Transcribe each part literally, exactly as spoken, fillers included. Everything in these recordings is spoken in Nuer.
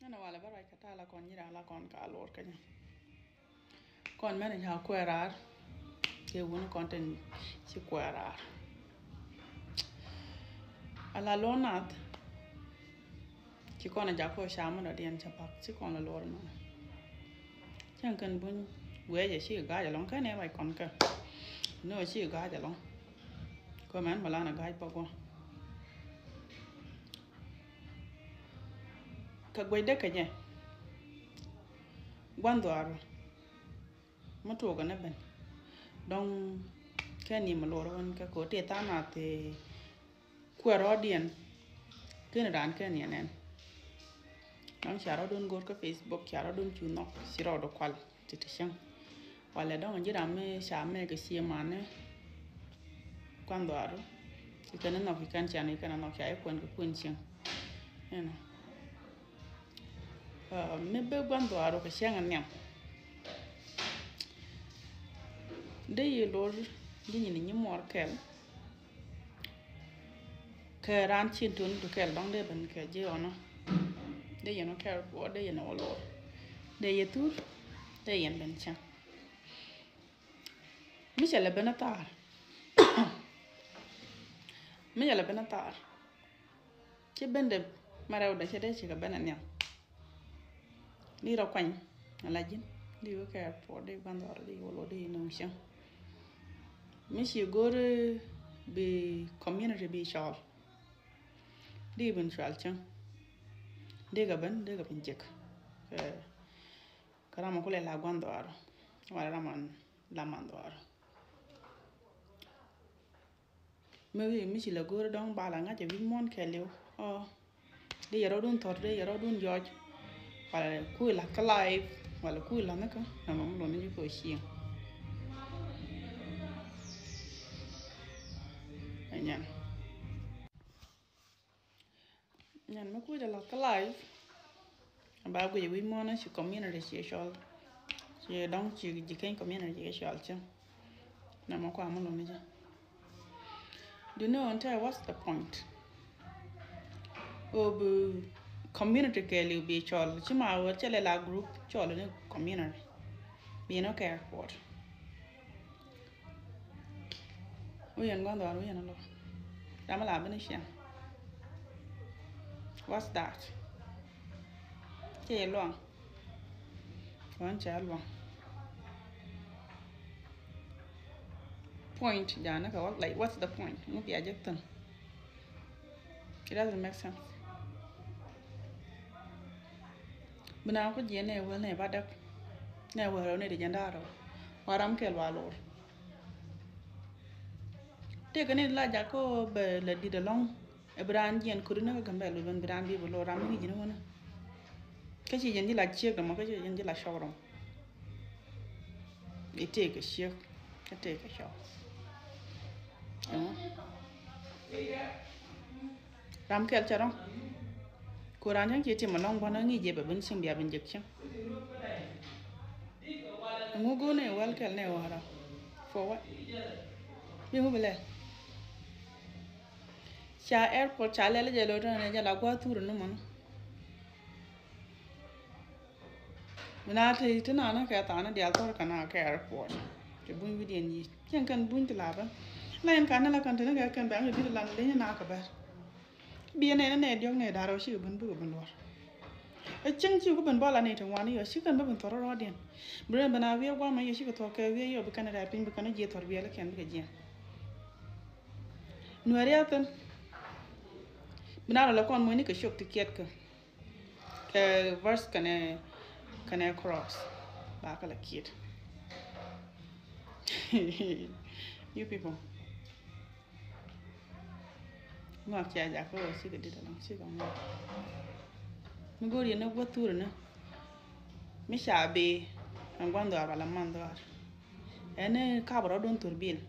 Nɛ walɛ bä ruac kɛ ta̱a̱ la kɔn nyi raa la kɔn ka lor kɛ nyɛ. Kɔn mɛn ca kuɛ raar kɛ wun kɔn tin ci kuɛ raar. Ala lor nath ci kɔn a jakɔ ca mɛ dɔ̱diɛn ca pak ci kɔn la lor mɛ. Cɛn kɛn buny guɛcɛ ci ga̱a̱c alɔŋ kɛn ɛ ruac kɔn kɛ. Nɔ ci ga̱a̱c alɔŋ. Kɔ mɛn mɛ lan a ga̱a̱c pa guɔ. Kɛ guecdɛ kɛ jɛ gua̱n dhuaar mi tuɔɔk ni ben. Dɔ̱ŋ kɛn ni mi lor wen kɛ kɔ tëë tha̱a̱ŋ nath tëë kuɛ rɔɔdiɛn. Kɛn raan kɛn ni nɛn. Dɔ̱ŋ cia rɔɔdun go̱r kä Facebook, cia rɔɔdun cu nhɔk, ci rɔɔdu kual ti ti cäŋ. Walɛ dɔ̱ŋ ji̱ ram mi ca mɛ kɛ cie manɛ. Gua̱n dhuaru ikɛn nhɔk ikɛn cian ikɛn nhɔk ca ikuɛn kɛ kuɛn cieŋ. Inɔ mi ben gua̱n dhuaru kɛ cieŋ nhiam. Dee yi lor ji̱ nyin nyi muɔr kɛl. Kɛ raan cin tun du kɛl dɔ̱ŋ dee ben kɛ ji̱ ɔnɔ. Dee yɛn wä kɛl wä dee yɛn wä lor. Dee yɛ thur dee yɛn ben cieŋ. Mi cɛ lɛ ben a thaar. Mi cɛ lɛ ben a thaar. Ci ben dee ma rɛw dee cɛ dee ci kɛ ben a nhiam. Di rɔ kuany a la ji̱n di wä kɛ airport di gua̱n dhɔr di wä lɔ di nɔŋ cieŋ. Mi ci go̱r bi community bi cɔɔl. Di ben cual cieŋ. Di kɛ ben di kɛ ben jek. Kɛ ram a kulɛ la gua̱n dhɔr wala ram a la man dhɔr. Mi wi̱i̱ mi ci la go̱o̱ri dɔ̱ŋ bal a ŋa̱c a wi̱c muɔ̱ɔ̱n kɛɛliw. Ɔ, dee yɛ rɔ̱dun thɔt, dee yɛ rɔ̱dun jɔc. Wala kui̱ la̱th kä live, wala kui̱ la̱th ni kä nɔmɔ mi luɔ̱n ni ji̱ kɛ ɔ cieŋ. Amen. Nyan mi kucä lath kä live. Ba guic wi̱c muɔ̱ɔ̱n ci community ci cɔl. Ci dɔ̱ŋ ci ji̱ keny community ci cɔl cä. Nɛ mɔ kua mi luni cä. Do you know until what's the point? O bi community kɛ liw bi cɔl ci ma wä cɛ lɛ la group cɔl ni community. Bi nɔ kɛ airport. Wi̱i̱ yɛn gua̱n dhɔaar wi̱i̱ yɛn a lɔ. Ram a la ben a ciɛŋ. What's that? Cɛ yɛ luaŋ. Wan cɛ a luaŋ. Point jana ka, like, what's the point? Ŋu bia jek thin. It doesn't make sense. Bina ku jiɛ nɛ wel nɛ ba dɛk. Nɛ wel nɛ di jɛn da̱a̱r. Wa ram kɛl wa lor. Tëëkɛ ni la jak kä bɛ la dit alɔŋ. Ɛ bi raan jiɛn kuri ni kä Gambɛl bi ben bi raan bi bi lo̱r ram mi ji̱n wänä. Kä ci jɛn ji̱ la ciek dɔmɔ kä ci jɛn ji̱ la cɔk dɔmɔ. I̱ tëëkɛ ciek kä tëëkɛ cɔk. Ɛmɔ. Ram kɛl cɛ rɔ̱ŋ. Ku raan cäŋ ci tim alɔŋ buɔ̱nä ŋi̱i̱c jɛ bɛ ben cieŋ bia ben jek cieŋ. Ŋu go̱o̱r nɛ wäl kɛl nɛ wäl rɔ. For what? Bi ŋu bi lɛl. Ca airport ca lɛl jɛ lo̱t nɛ jɛ la gua̱a̱th thur ni mɔnɔ. Mi na ti ti na ni kɛ thaani diaal thor kɛ na kɛ airport. Ti buny wi̱diɛn yic cieŋ kɛn buny ti la bä. La yɛn ka ni la kɛn ti ni kɛ kɛn bɛ ŋi di ti la ni leny na kɛ bɛr. Biɛ nɛnɛ nɛ diɔ̱k nɛ da̱r ɔ cikɛ ben bikɛ ben luɔr. Ɛ cieŋ ci ku ben bɔl anɛ ti ŋuan yɔ cikɛn bä ben thɔr rɔɔdiɛn. Bi rɛn ben a wiɛ guamɛ yɔ cikɛ thɔr kɛ wiɛ yɔ bi kɛn rɛy piny bi kɛn jiɛ thɔr biɛl kɛn bikɛ jiɛn. Nuɛri a thin. Bi na rɔ lɛ kɔn muɔ̱ni kɛ ciök ti kiɛt kɛ. Kɛ verse kɛnɛ kɛnɛ cross. Ba kɛ lɛ kiɛt. You people. Ŋɔak cia jak kä ɣöö cikɛ dit ɛlɔ̱ŋ cikɛ ŋɔak. Mi go̱o̱r yɛn ni gua̱th thurä ni mi ca bi ɛn gua̱n dhɔaar wala man dhɔaar. Ɛn ni kap rɔ̱dun thur bil.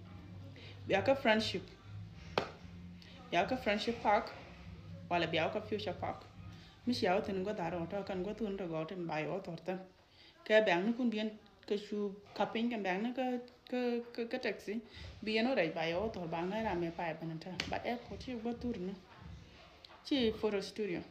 Bia kä Friendship. Bia kä Friendship Park wala bia kä Future Park. Mi cia wä thi̱n gua̱th dhɔaar wä tɔ̱ kɛn gua̱th thurä ni tɔ gɔw tin ba yɛ wä thɔr thi̱n. Kɛ bɛ̈ŋnikun biɛn kɛ cu kap piny kɛ bɛ̈ŋni kä kä kä kä taxi. Bi yɛn wä rɛc ba yɛ wä thɔr ba ŋäc ram yɛ pay ben tɛ. But airport ci gua̱th thurä ni. Ci photo studio.